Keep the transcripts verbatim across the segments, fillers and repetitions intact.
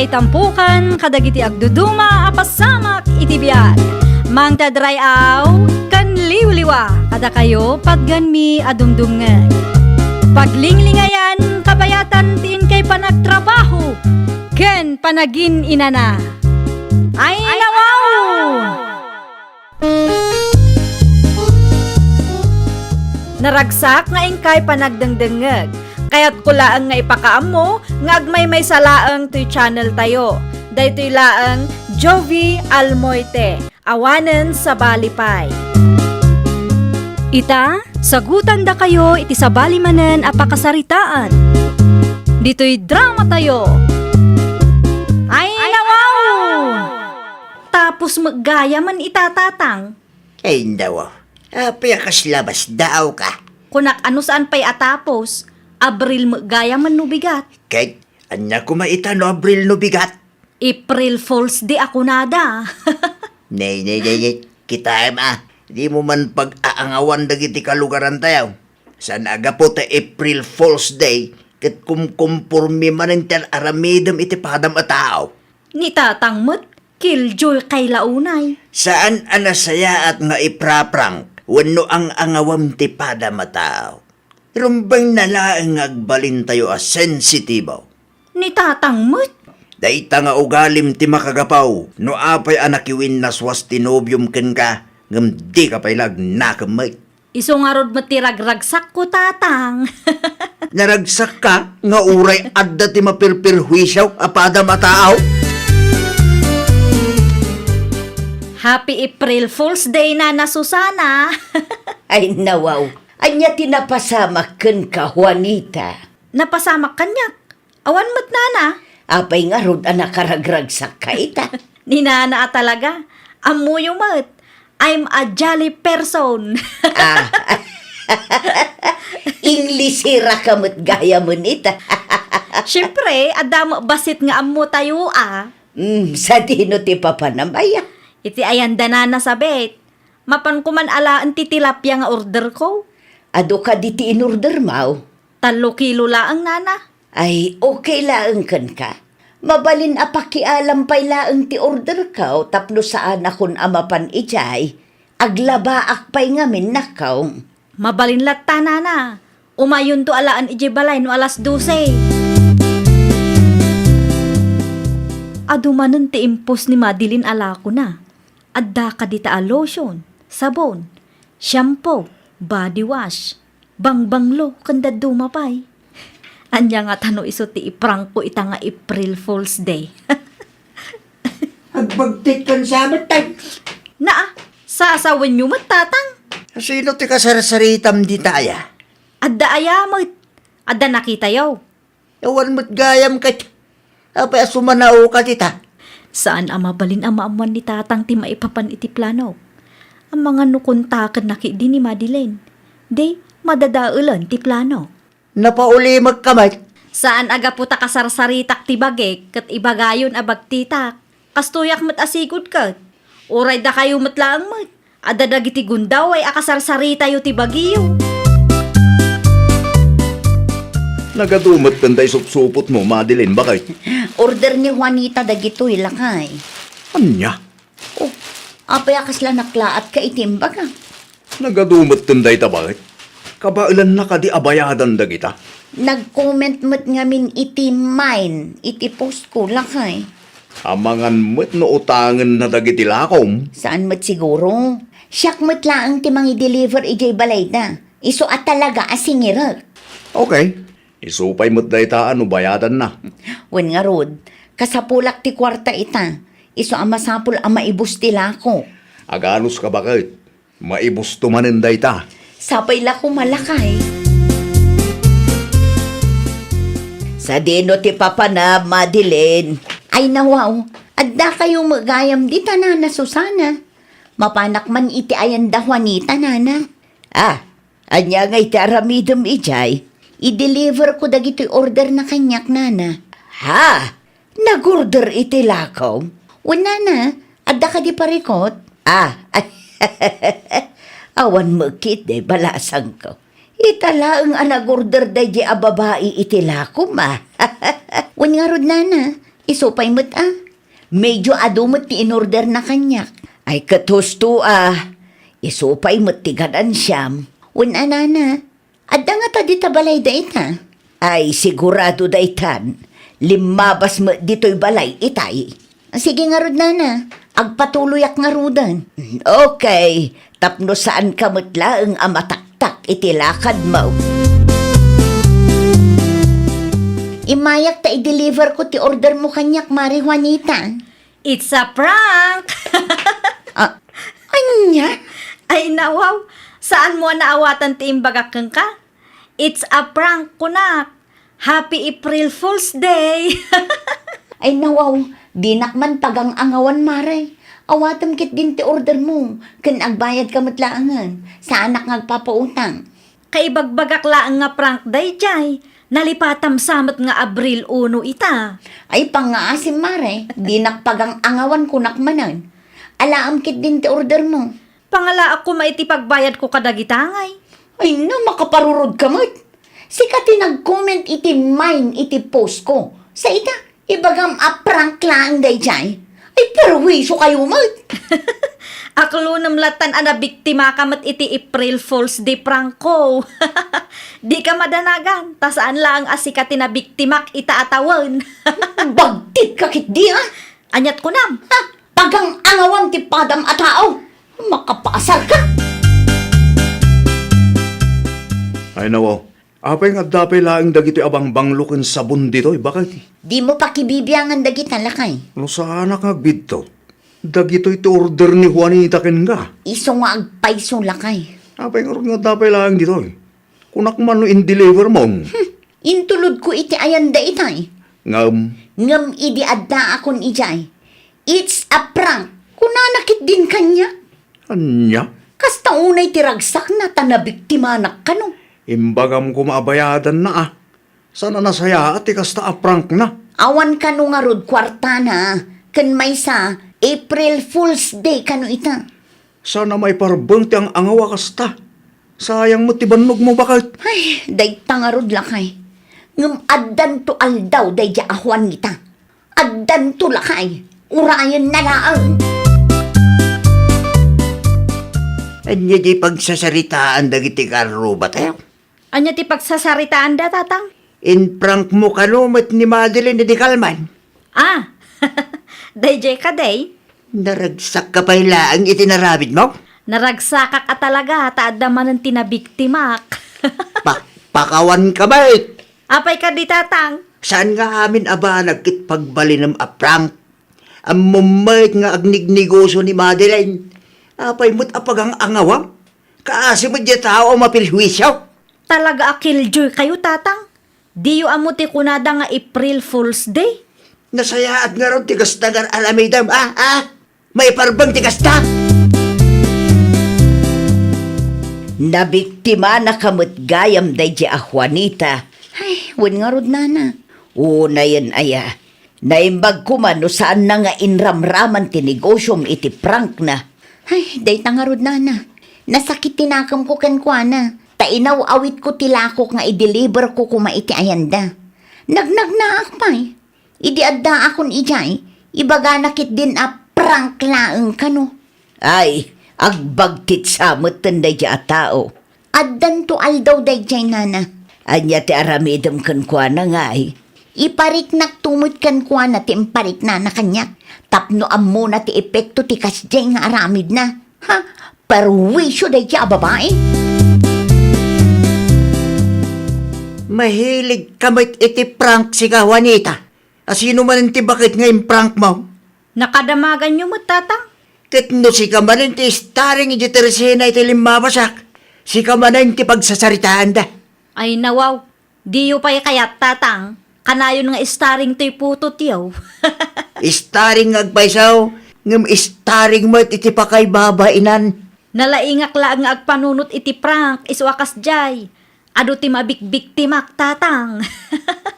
Itampukan kadagiti agduduma a pasamak iti biag. Mangted ray-aw ken liwliwa kadakayo patgenmi a dumdumngeg. Paglinglingayan kabayatan ti inkay panagtrabaho ken panagin-inana. Ay, nawaw! Naragsak nga inkay panagdengdengngeg. Kayatko laeng nga ipakaammo nga agmaymaysa laeng toy channel tayo. Daytoy laeng Jovie Almoite, awanen sabali pay. Ita, sagutandakayo iti sabali manen a pakasaritaan. Ditoy drama tayo. Ay, nawaw! Tapos met gayamen ita, Tatang. Ay, nawaw. Apay a kasla basdaaw ka? Kunak, ano saan pay a tapos? Abril met gayamen no bigat. Ket, ania koma ita no Abril no bigat? April Fool's Day a kunada. Nay, nay, nay, nay. Kitaem a, dimo man pag-aangawan dagiti kalugarantayo. Saan a gapu ta April Fool's Day, ket kumkomporme manen ti aramidem iti padam a tao. Ni Tatang met, killjoy kay la unay. Saan a nasayaat nga ipra-prank wenno ang-angawam ti padam a tao. Rumbeng na laeng nga agbalintayo a sensitibo. Ni Tatang met. Dayta nga ugalim ti makagapu no apay a nakiwinnaswas ti nobiom kenka, ngem dika pay la agnakem met. Isu ngarud met ti ragragsakko, Tatang. Naragsakka nga uray adda ti mapirpirhuisio a padam a tao? Happy April Fool's Day, Nana Susana! Ay, nawaw. Ania ti napasamak kenka, Juanita? Napasamak kaniak? Awan met, Nana. Apay ngarud a nakaragragsakka ita? Ni Nana a talaga. Ammoyo met. I'm a jolly person. Ah. Inglisera ka met gayamen ita. Siyempre, adda met bassit nga ammotayo a. Mm, sadino ti papanam aya? Iti ayan da, Nana, sabit. Mapanko man alaen ti tilapia nga orderko. Adu kadi ti inordermo? Tallo kilo laeng, Nana. Ay, okay laeng kenka. Mabalin a pakialam pay laeng ti orderko tapno saanakon a mapan idiay. Aglabaak pay ngamin, nako. Mabalin latta, Nana. Umayonto alaen idiay balay no alas dose. Adu manen ti impos ni Madeline a lakona. Adda kadita a lotion, sabon, shampoo, body wash, bangbanglo, ken dadduma pay. Ania ngata no isu ti iprankko ita nga April Fool's Day? Agbagtit ken sa met, tay. Naa, sasawenyo met, Tatang. Sino ti kasarsaritam dita aya? Adda aya met. Adda nakitayo. Awan met gayam ket. Apay a sumanaoka dita? Saan a mabalin a maammuan ni Tatang ti maipapan iti plano. Amangan no kontakenna ketdi ni Madeline. Di, madadaelen ti plano. Napaulimekka met. Saan a gapu ta kasarsaritak ti bagik ket ibagayon a bagtitak. Kastoyak met a sigud ket. Uray dakayo met laeng met. Adda dagiti gundaway a kasarsaritayo ti bagiyo. Nagadu met ken dayta isupsupotmo, Madeline, baket? Order ni Juanita dagitoy, lakay. Ania? Oh, apay a kasla naklaatka iti imbaga? Nagadu met ken dayta, baket? Kabaelanna kadi a bayadan dagita? Nag-comment met ngamin iti mine, iti postko, lakay. Amangan met no utangenna dagiti lakom. Saan met siguro. Siak met laeng ti mangi-deliver idiay balayda. Isu a talaga a singirek. Okay. Isu pay met dayta a no bayadanna. Wen ngarud, kasapulak ti kuarta ita. Isu a masapul a maibus ti lako. Aganuska, baket. Maibusto manen dayta. Sapay la koma, lakay. Sadino ti papanam, Madeline? Ay, nawaw, addakayo met gayam dita, Nana Susana. Mapanak man iti ayan da Juanita, Nana. Ah, ania ngay ti aramidem idiay? I-deliver ko dagitoy order na kaniak, Nana. Ha? Nag-order iti lakom? Wen, Nana, adda kadi parikut? Ah, awan met ketdi, balasangko. Ita laeng a nag-order daydi a babai iti lakom, ah. Wen ngarud, Nana, Isu pay met a. Medyo adu met ti inorderna kaniak. Ay, ket husto a. Isu pay met ti ganansiam. Wen a, nana, adda ngata dita balay dayta? Ay, sigurado daytan. Limmabas met ditoy balay itay. Sige ngarud, nana. Agpatuloyak ngaruden. Okay. Tapno saanka met laeng a mataktak iti lakadmo. Immayak ta i-deliver ko ti order mo kaniak, Mare Juanita. It's a prank! Ah, ania? Ay, nawaw. Saan mo a naawatan ti imbagak kenka? It's a prank, kunak. Happy April Fool's Day! Ay, nawaw. Dinak man pagang-angawan, Mare. Awatem ketdin ti order mo. Ken agbayadka met laengen. Saanak nga agpapautang. Kaibagbagak laeng nga prank daydiay. Nalipatam sa met nga Abril uno ita. Ay, pangngaasim, Mare. Dinak pagang-angawan, kunak manen. Alaem ketdin ti order mo. Pangalaak koma iti pagbayadko kadagita ngay. Ay, no, makaparurod ka met. Sika ti nag-comment iti mine iti post ko. Sa ita, ibagam a prank laeng daydiay. Ay, perwisyo kayo met. Aklonem latan a nabiktima ka met iti April Fool's Day prank ko. Di ka madanagan, ta saan laeng a sika ti nabiktimak ita a tawen. Bagtit ka ketdi, a? Aniat kunam? Ha? Pagang-angawam ti padam a tao. Makapaasar ka. Ay, nawaw. Apay nga adda pay laeng dagitoy a bangbanglo ken sabon ditoy, baket? Dimo pakibibiangan dagita, lakay. No saanak nga agbidto, dagitoy ti order ni Juanita kenka. Isu nga agpayso, lakay. Apay ngarud nga adda pay laeng ditoy? Kunak man no in-deliver mo. Hmm, intulodko iti ayanda itay. Ngem? Ngem idi addaakon idiay, "It's a prank," kunana ketdin kaniak. Ania? Kasta unay ti ragsakna ta nabiktimanak kano. Imbagam koma a bayadanna a. Saan a nasayaat ti kasta a prankna? Awan kano ngarud kuartana, ken maysa, April Fool's Day kano ita. Saan a maiparbeng ti ang-angaw a kasta. Sayang met ti bannogmo, baket. Ay, dayta ngarud, lakay. Ngem addanto aldaw daydiay a Juanita. Addanto, lakay. Urayenna laeng. Ania diay pagsasaritaan dagiti karrubatayo? Ania ti pagsasaritaanda, Tatang? In-prank mo kano met ni Madeline idi kalman? Ah, daydiay kadi? Naragsakka pay laeng iti naramidmo? Naragsakak a talaga ta adda manen ti nabiktimak. Pa-, pakawanka met! Apay kadi, Tatang? Saan nga amin a banag ket pagbalinem a prank? Ammom met nga agnegnegosio ni Madeline. Apay met a pagang-angawam? Kaasi met diay tao a maperhuisio. Talaga a killjoy kayo, Tatang. Diyo ammo ti kunada nga April Fool's Day? Nasayaat ngarud ti kasta nga aramidem, a, a? Maiparbeng ti kasta? Nabiktimanaka met gayam daydiay a Juanita. Ay, wen ngarud, nana. Unayen aya. Naimbag koma no saanna nga inramraman ti negosiom iti prankna. Ay, dayta ngarud, nana. Nasakit ti nakemko kenkuana. Ta inaw-awitko ti lakok nga i-deliver ko koma iti ayanda. Nagnagnaak pay. Idi addaakon idiay, ibagana ketdin a prank laeng kano. Ay, agbagtit sa metten daydiay a tao. Addanto aldaw daydiay, nana. Ania ti aramidem kenkuana ngay? Ipariknakto met kenkuana ti impariknana kaniak, tapno ammona ti epekto ti kasdiay nga aramidna. Ha? Perwisyo daydiay a babai? Mahilig ka met iti prank, sika, Juanita. A sino manen ti baket nga imprank mo? Nakadamaganyo met, Tatang. Ket no sika manen ti starring iti tersena iti limmabasak, sika manen ti pagsasaritaanda. Ay, nawaw. Diyo pay kayat, Tatang. Kanayon nga starring toy putotyo. Starring nga agpayso, ngem starring met iti pakaibabainan. Nalaingak laeng nga agpanunot iti prank, isu a kasdiay. Adu ti mabikbiktimak, Tatang.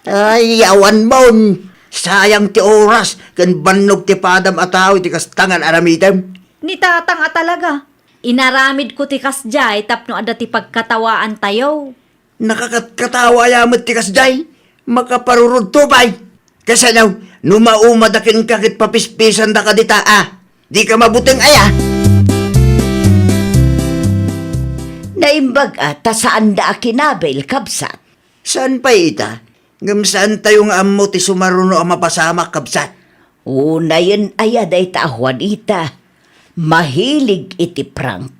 Ay, awan mon! Sayang ti oras ken bannog ti padam a tao iti kasta nga aramidem. Ni Tatang a talaga. Inaramidko ti kasdiay tapno adda ti pagkatawaantayo. Nakakatkatawa aya met ti kasdiay? Makaparurudto pay. Kasano, no maumada kenka ket papispisanda ka dita, a? Dika mabuteng aya? Naimbag a ta saanda a kinabil, kabsat. Saan pay ita? Ngem saantayo nga ammo ti sumaruno a mapasamak, kabsat. Unayen aya dayta a Juanita. Mahilig iti prank.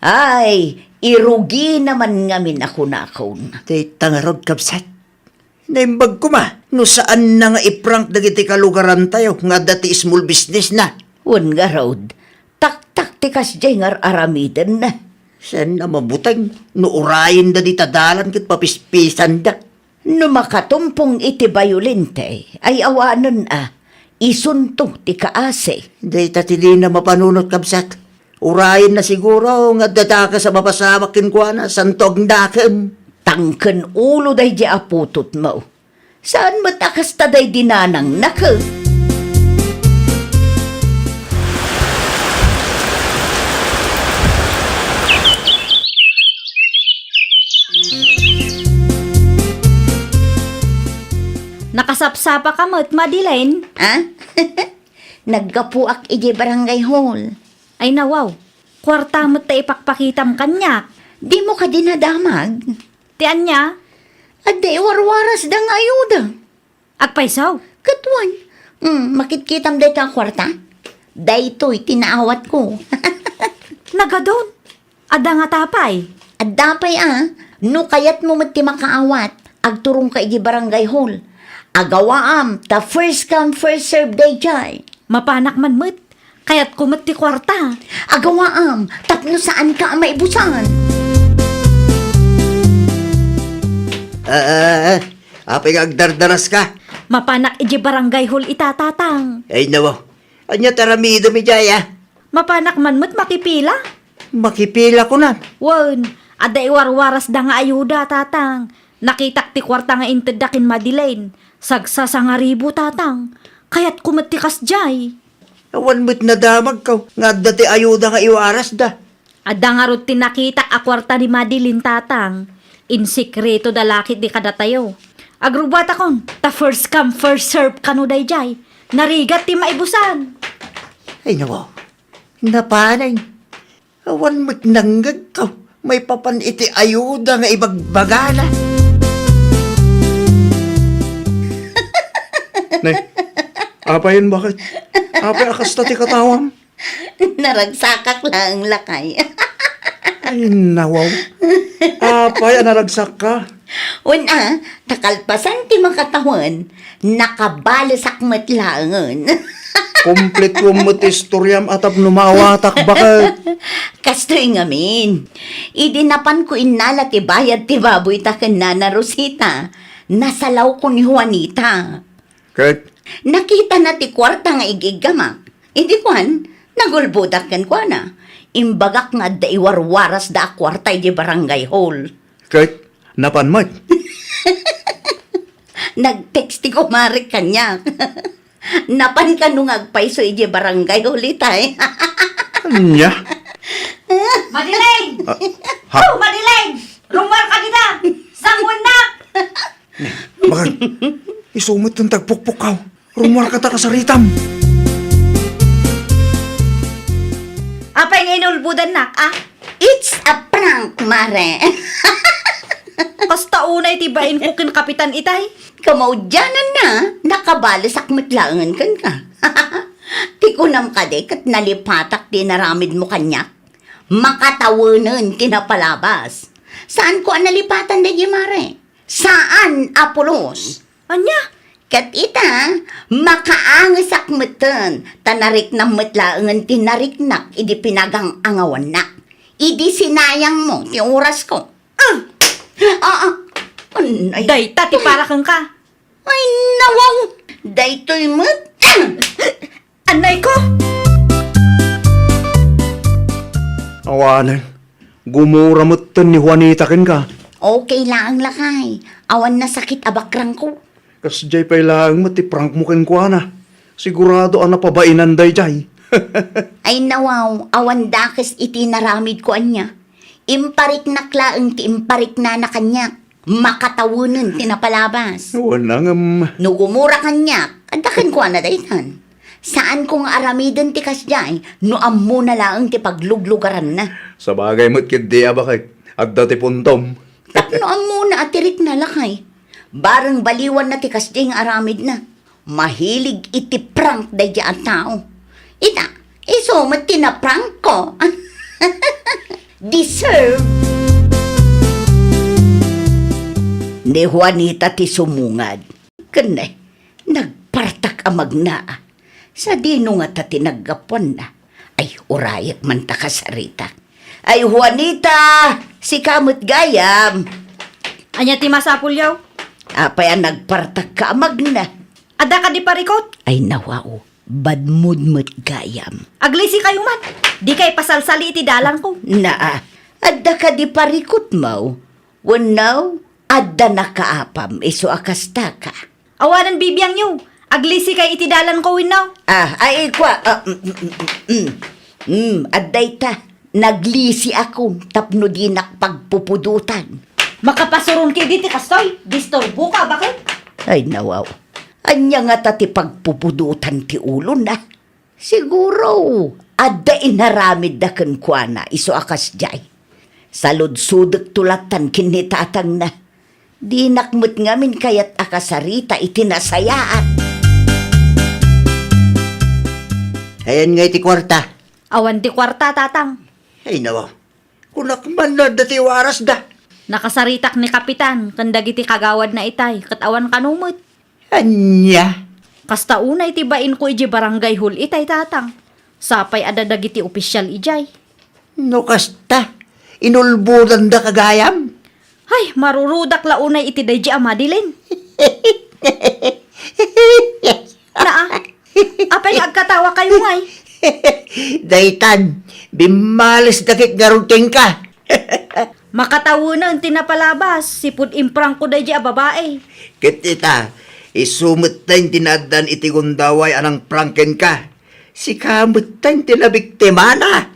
Ay, irugina man ngamin a kunakon. Dayta ngarud, kabsat. Naimbag koma, no saanna nga iprank dagiti kalugarantayo nga adda ti small business na. Wen ngarud, taktak ti kasdiay nga ar-aramidenna. Saan a mabuteng no urayenda dita dalan ket papispisanda. No makatumpong iti bayolente, ay awanen a, isunto ti kaasi. Dayta ti dina mapanunot, kabsat. Urayenna siguro nga adda dakes a mapasamak kenkuana, santo agnakem. Tangken ulo daydi a putotmo. Saan met a kasta daydi nanangnak, eh. Nakasapsapaka met, Madeline? Ha? Naggapuak idiay barangay hall. Ay, nawaw. Kuarta met ta ipakpakitam kaniak. Dimo kadi nadamag? Ti ania? Adda iwarwarasda nga ayuda. Agpayso? Ket wen. Hmm, makitkitam dayta a kuarta? Daytoy ti naawatko. Nagadun. Adda ngata pay? Adda pay a. No kayatmo met ti makaawat, agturongka idiay barangay hall. Agawaam ta first come, first serve daydiay. Mapanak man met. Kayatko met ti kuarta. Agawaam tapno saanka a maibusan. Ah, ah, ah. Apay nga agdardaraska? Mapanak idiay barangay hall ita, Tatang. Ay, nawaw. Ania ti aramidem idiay, a? Mapanak man met makipila. Makipila, kunam? Wen, adda iwarwarasda nga ayuda, Tatang. Nakitak ti kuarta nga intedda ken Madeline. Sagsasangaribu, Tatang. Kayatko met ti kasdiay. Awan met nadamagko nga adda ti ayuda nga iwarasda. Adda ngarud ti nakitak a kuarta ni Madeline, Tatang. Insekretoda la ketdi kadatayo. Agrubbuatakon, ta first come, first serve kano daydiay. Narigat ti maibusan. Ay, nawaw. Napanen. Awan met nangngegko maipapan iti ayuda nga ibagbagana. Nay, apayen, baket? Apay a kasta ti katawam? Naragsakak laeng, lakay. Ay, nawaw. Apay a naragsakka? Wen a, ta kalpasan ti makatawen, nakabalesak met laengen. Kompletuem met ti istoriam a tapno maawatak, baket. Kastoy ngamin, idi napanko innala ti bayad ti baboyta ken Nana Rosita, nasalawko ni Juanita. Ket? Nakitana ti kuarta nga ig-iggamak. Idi kuan, nagulbodak kenkuana. Imbagak nga adda iwarwarasda a kuarta idiay barangay hall. Ket napan met? Nag-text ti kumarek kaniak. Napan kano nga agpayso idiay barangay hall itay. Ania? Madeline! Ah, ha? Oh, Madeline! Rummuarka dita! Sanguennak! Baket, isu met ti agpukpukkaw. Rummuarka ta kasaritam. Apay nga inulbodannak, a? It's a prank, Mare. Kasta unay ti bainko ken Kapitan itay. Kamaudiananna, nakabalesak met laengen kenka. Ti kunam kadi ket nalipatak ti inaramidmo kaniak? Makatawenen ti napalabas. Saanko a nalipatan daydiay, Mare. Saan a pulos. Ania? Ket ita, makaangesak metten, ta nariknam met laengen ti nariknak idi pinagang-angawannak. Idi sinayangmo ti orasko. Ah! Ah, ah. Anay. Dayta ti para kenka. Ay, nawaw! Daytoy met. Anay ko! Awanen, gumura metten ni Juanita kenka. Okay laeng, lakay. Awan nasakit a bakrangko. Kasdiay pay laeng met ti prankmo kenkuana. Sigurado a napabainan daydiay. Ay, nawaw, awan dakes iti naramidko ania. Impariknak laeng ti impariknana kaniak. Makatawenen ti napalabas. Wen, ngem. No gumura kaniak, adda kenkuana daytan. Saanko nga aramiden ti kasdiay no ammona laeng ti pagluglugaranna. Sabagay met ketdi a baket, adda ti puntom. Tapno ammona a tirikna, lakay. Bareng baliwanna ti kasdiay nga aramidna. Mahilig iti prank daydi a tao. Ita, isu met ti naprankko. Deserve. Ni Juanita ti sumungad. Ken, nagpartak a magna. Sadino ngata ti naggapuanna? Ay, urayek man ta kasaritak. Ay, Juanita! Sika met gayam! Ania ti masapulyo? Apay a nagpartakka a magna? Adda kadi parikut? Ay, nawaw, badmod met gayam. Aglisikayo man. Dikay pasalsali iti dalanko. Naa, adda kadi parikutmo? Wenno, adda nakaapam isu a kastaka? Awanen bibiangyo. Aglisikay iti dalanko wenno? Ah, ay, kua, ah, mm, mm, mm, mm. Mm, adda ita. Naglisiakon tapno dinak pagpupudotan. Makapasuron ketdi ti kastoy? Disturboka, baket? Ay, nawaw. Ania ngata ti pagpupudotan ti ulona? Siguro, adda inaramidda kenkuana isu a kasdiay. Saludsodekto lattan ken ni tatangna. Dinak met ngamin kayat a kasarita iti nasayaat. Ayan nga iti kuarta. Awan ti kuarta, tatang. Ay, nawa. Kunak man no adda ti warasda. Nakasaritak ni Kapitan ken dagiti kagawadna itay, ket awan kano met. Ania? Kasta unay ti bainko idiay barangay hall itay, tatang. Sapay adda dagiti opisial idiay. No kasta, inulbodanda ka gayam? Ay, marurudak la unay iti daydi a Madeline. Naa, apay nga agkatawakayo ngay? Daytan, bimmales dagit ngarud kenka. Makatawenen ti napalabas, sipud imprangko daydi a babai. Ket ita, isu metten ti naaddan iti gundaway a nangprank kenka. Sika metten ti nabiktimana.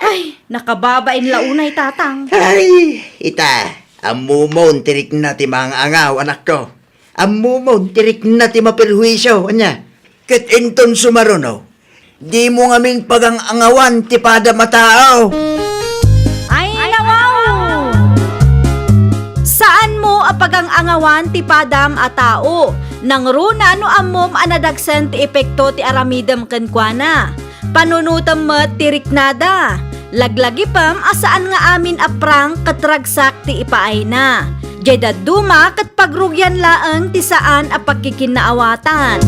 Ay, nakababain la unay, tatang. Ay, ita, ammomon ti rikna ti maangaw, anakko. Ammomon ti rikna ti maperhuisio, ania? Ket inton sumaruno, dimo ngamin pagang-angawan ti padam a tao. Ay, nawaw! Saanmo a pagang-angawan ti padam a tao. Nangruna no ammom a nadagsen ti epekto ti aramidem kenkuana. Panunotem met ti riknada. Laglagipem a saan nga amin a prank ket ragsak ti ipaayna. Diay dadduma ket pagrugian laeng ti saan a pagkikinnaawatan.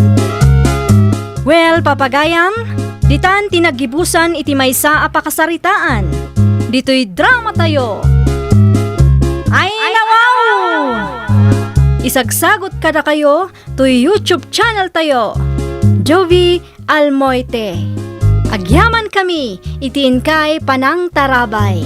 Well, papagayam, ditan ti naggibusan iti maysa a pakasaritaan. Ditoy dramatayo. Ay, nawaw! Isagsagot kadakayo toy YouTube channel tayo. Jovi Almoite. Agyamankami iti inkay panangtarabay.